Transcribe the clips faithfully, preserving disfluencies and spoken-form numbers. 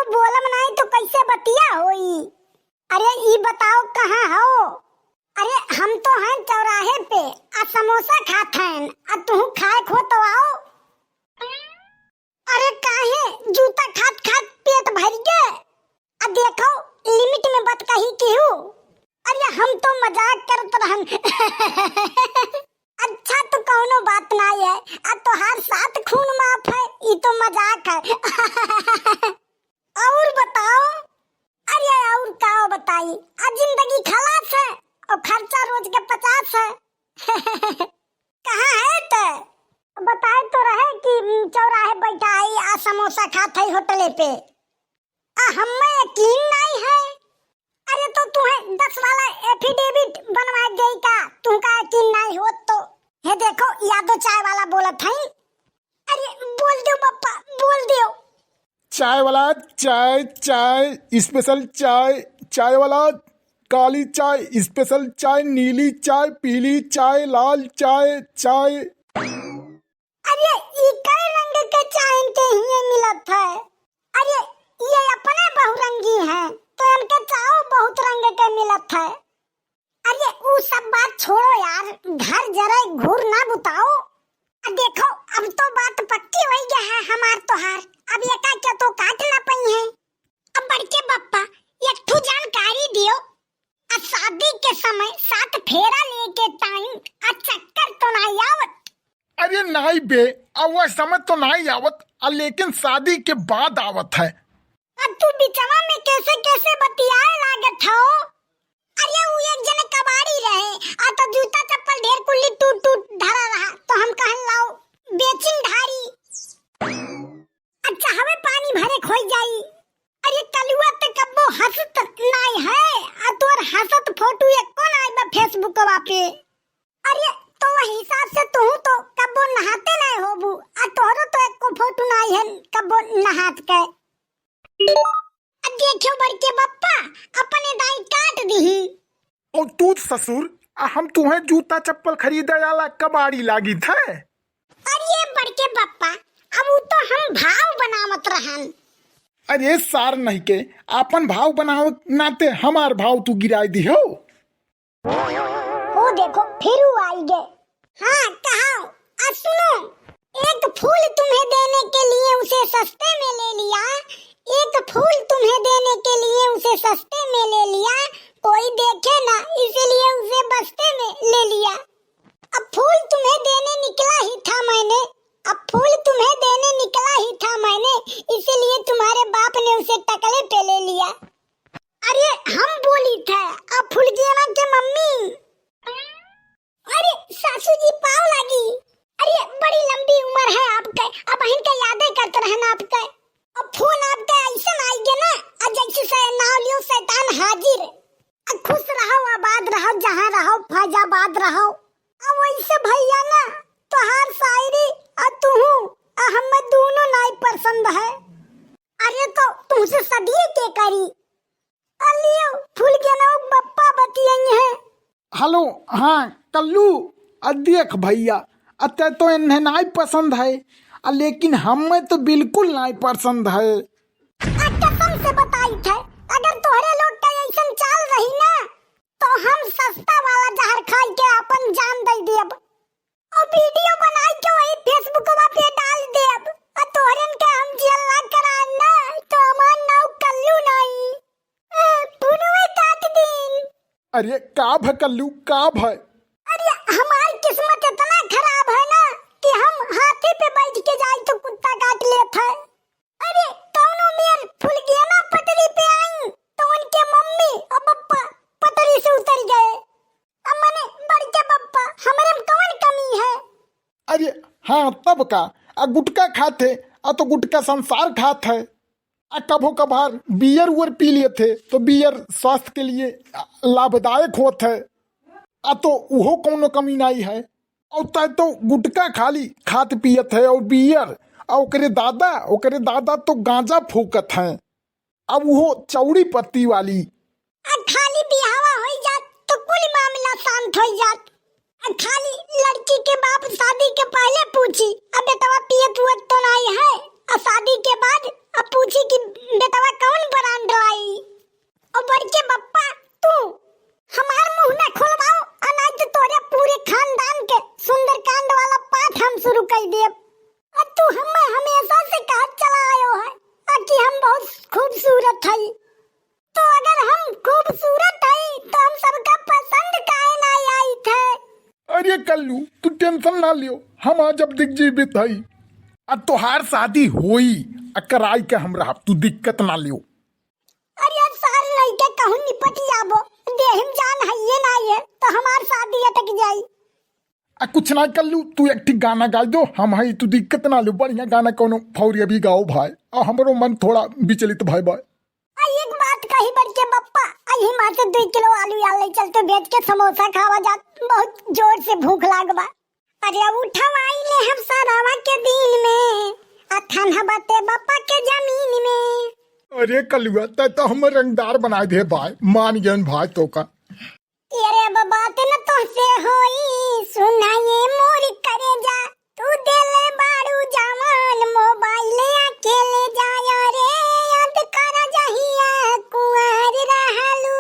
बोलब नाई तो कैसे बतिया होई? अरे ई बताओ कहाँ हो? अरे हम तो हैं चौराहे पे, आ समोसा खात हैं, आ तुहू खाए खो तो आओ। अरे काहे जूता खात खात पेट भर गे? आ देखो limit में बात कही केहू। अरे हम तो मजाक करत रहन। अच्छा तो कौनो बात नाई है, आ तोहार सात खून माफ है, ई तो मजाक है। और बताओ। अरे और का बताई, आ जिंदगी खलास है और खर्चा रोज के पचास है। कहाँ है ते? बताए तो रहे कि, उम, चौराहे बैठा है आ समोसा खात है होटले पे। आ हमें यकीन नाई है। अरे तो तुहे दस वाला affidavit बनवा दे का, तुमका यकीन नाई हो तो। हे देखो यादव चाय वाला बोलत है। अरे बोल दो पप्पा, बोल दो। चाय वाला चाय, चाय, special चाय, चाय वाला काली चाय, special चाय, नीली चाय, पीली चाय, लाल चाय, चाय। अरे ई कई रंग के चाय इनके हिये मिलत है? अरे ये अपने बहुरंगी हैं, तो इनके चाय बहुत रंग के मिलत है। अरे ऊ सब बात छोड़ो यार, घर जरे घूर ना बुताओ। अब देखो, अब तो बात पक्की होई गया है हमार तोहार, अब एका के तो काट ना पइहैं। अब बड़के बप्पा एक ठो जानकारी दियो, आ शादी के समय सात फेरा लेके time आ चक्कर तो नाई आवत? अरे नाई बे, आ वह समय तो नाई आवत, आ लेकिन शादी के बाद आवत है। अब तू बिचवा में कैसे कैसे बतियाए लागत हो? अरे उ एक जने कबाड़ी रहे, आ तो जूता चप्पल ढेर कुल्ली टूट टूट धरा रहा, तो हम कहन लाओ बेचिन ढारी। अच्छा हवे पानी भरे खोई जाई। अरे कलुआ ते कब्बो हंसत नाई है, आ तोर हंसत फोटो एको नाई बा Facebookवा पे। अरे तो वही हिसाब से तू तो कब्बो नहाते नाई होबू, आ तोहरो तो एको फोटो नाई है कब्बो नहात के। अब देखियो बड़के बप्पा, अपने दाई काट दीही। और तू ससुर, आ हम तुहे जूता चप्पल खरीदे वाला कबाड़ी लागित है। अरे बड़के बप्पा, अब उ तो हम भाव बनावत रहन। अरे सार नहीं के, आपन भाव बनावे नाते हमार भाव तू गिराए दिहो। ओ देखो, फिर उ आई गए। हाँ, कहो, आ सुनो, एक फूल तुम्हें देने के लिए उसे सस्ते में ले लिया, एक फूल तुम्हें देने के लिए उसे सस्ते में ले लिया, कोई देखे ना इसलिए उसे बस्ते में ले लिया। अब फूल तुम्हें देने निकला ही था मैंने, अब फूल तुम्हें देने निकला ही था मैंने, इसीलिए तुम्हारे बाप ने उसे टकले पे ले लिया। अरे हम बोली थे, अब फुलगेना के मम्मी। अरे सासू जी पाव लागी। अरे बड़ी लंबी उम्र है आपके, अब इनके यादें करते रहना आपके। अब फोन आपके ऐसा आई गया ना, अब जैसे से नाव लियो शैतान हाजिर। अब खुश रहो, आबाद रहो, जहाँ रहो, फैजाबाद रहो। अब वैसे भैया ना, तोहार शायरी, आ तुहू, आ हमें दोनों नाई पसंद है। अरे तो तुमसे सदिये के करी। अलियो फुलगेना बप्पा बतियई है। हेलो, हाँ कल्लू, आ देख भैया, अते तो इन्हें नाई पसंद है, आ लेकिन हमें तो बिल्कुल नाई पसंद है। आ कसम से बताई थे, अगर तोहरे लोग का ऐसन चाल रही ना, तो हम सस्ता वाला जहर खाई के अपन जान दे देब। और वीडियो बनाई के वही Facebookवा पे डाल देब। आ तोहरन के हम जेल ना कराएब ना, तो हमार नाव कल्लू नाई। ए, फोनवे काट दीन। अरे का भ कल्लू, का भ? अरे हमार किस्मत इतना खराब है ना कि हम हाथी पे बैठ के जाई तो कुत्ता काट लेत है। अरे कौनो मेर फुलगेना पटरी पे आई तो उनके मम्मी और पप्पा पटरी से उतर गए। अब मने बड़के पप्पा, हमरे में कौन कमी है? अरे हाँ, तब का, आ गुटखा खात है, आ तो गुटखा संसार खात है। आ कभो कभार बियर उयर पी लेत है, तो बियर स्वास्थ्य के लिए लाभदायक होत है। आ तो उहो कौनो कमी नाई है। और तय तो गुटखा खाली खात पियत है और बियर, आ ओकरे दादा, ओकरे दादा तो गांजा फूकत हैं। अब वो चौड़ी पत्ती वाली। आ खाली बियाहवा होई जात तो कुल मामला शांत होई जात। आ खाली लड़की के बाप शादी के पहले पूछी, "अब बेटवा पियत उयत तो नाई है?" आ शादी के बाद अब पूछी कि बेटवा कौन ब्रांड लाई? और बड़के बप्पा, तू हमार मुंह ना खोलवाओ, अनाज तो तोरे पूरे खानदान के सुंदरकांड वाला पाठ हम शुरू कर देब। और तू हमें हमेशा से कहत चला आयो है, आ, कि हम बहुत खूबसूरत हई। तो अगर हम खूबसूरत हई, तो हम सबका पसंद काहे ना आई थे? अरे कल्लू, तू टेंशन ना लियो, हम आज अब दिग्जीवित हई। आ तोहार शादी होई, आ कराई के हम रहब, तू दिक्कत ना लियो। अरे यार, सार लइके कहूँ निपट जाबो, देहिम जान हइये ना ये, तो हमार शादी अटक जाई। आ कुछ ना कल्लू, तू एक ठीक गाना गाई दो, हम हई, तू दिक्कत ना लियो, बढ़िया गाना कौनो फौरी अभी गाओ भाई। आ हमरो मन थोड़ा विचलित भाई भाई। आ एक बात कही बड़के बप्पा, आ यही मात्र दुई किलो आलू यार ले चलते, बेच के समोसा खावा जात, बहुत जोर से भूख लाग बा। अरे उठवाई ले हम सरावा के दिन में, आ थाना बाटे बप्पा के जमीन में। अरे कलुआ, तै तो हमर रंगदार बनाए दे भाई, मान गयन भाई तो का। अरे अब बात न तोहसे होई, सुनाए मोर करेजा, तू देले बाड़ू जवान मोबाइल अकेले जाय रे, याद कर जहिया कुंवर रहलू,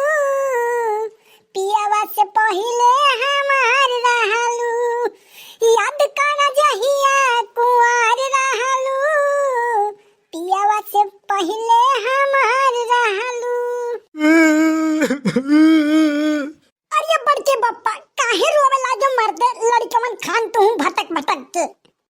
पियवा से पहिले हमार रहलू, याद कर जहिया कुंवर रहलू, पियवा से पहिले हमार रहलू। अरे बड़के बप्पा, काहे रोवे लागे मर्दे, लड़कवन खान तू भटक भटक के।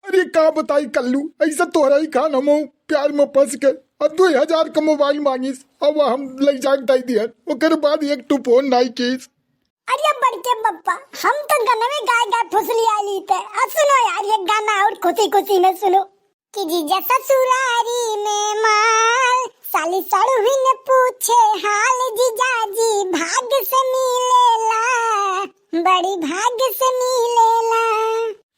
अरे का बताई कल्लू, ऐसा तोहरा ही खान हम प्यार में फंस के, अब दो हजार का मोबाइल मांगिस, अब हम ले जाके दे दिया, ओकर बाद एक टू फोन नहीं कीस। अरे बड़के बप्पा, हम तो गनवे गाय गाय फुसली आली थे। आ सुनो यार, ये गाना और खुशी खुशी में सुनो। कि जीजा ससुरारी में माल, साली सड़ुहिन पूछे हाल, जीजा जी भाग से मिलेला, बड़ी भाग से मिलेला।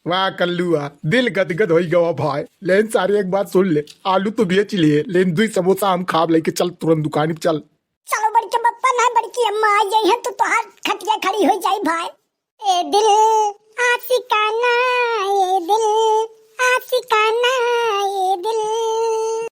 वाह कल्लुआ, दिल गदगद होई गवा भाई। लेन सारे एक बात सुन ले, आलू तो बेच लिए, लेन दुई समोसा हम खाब लेके चल, तुरंत दुकानी पे चल। चलो बड़के बप्पा ना, बड़की अम्मा आ जाई है तो तोहार खटिया खड़ी हो जाई भाई। ए दिल आशिकाना, ए दिल आशिकाना, ए दिल।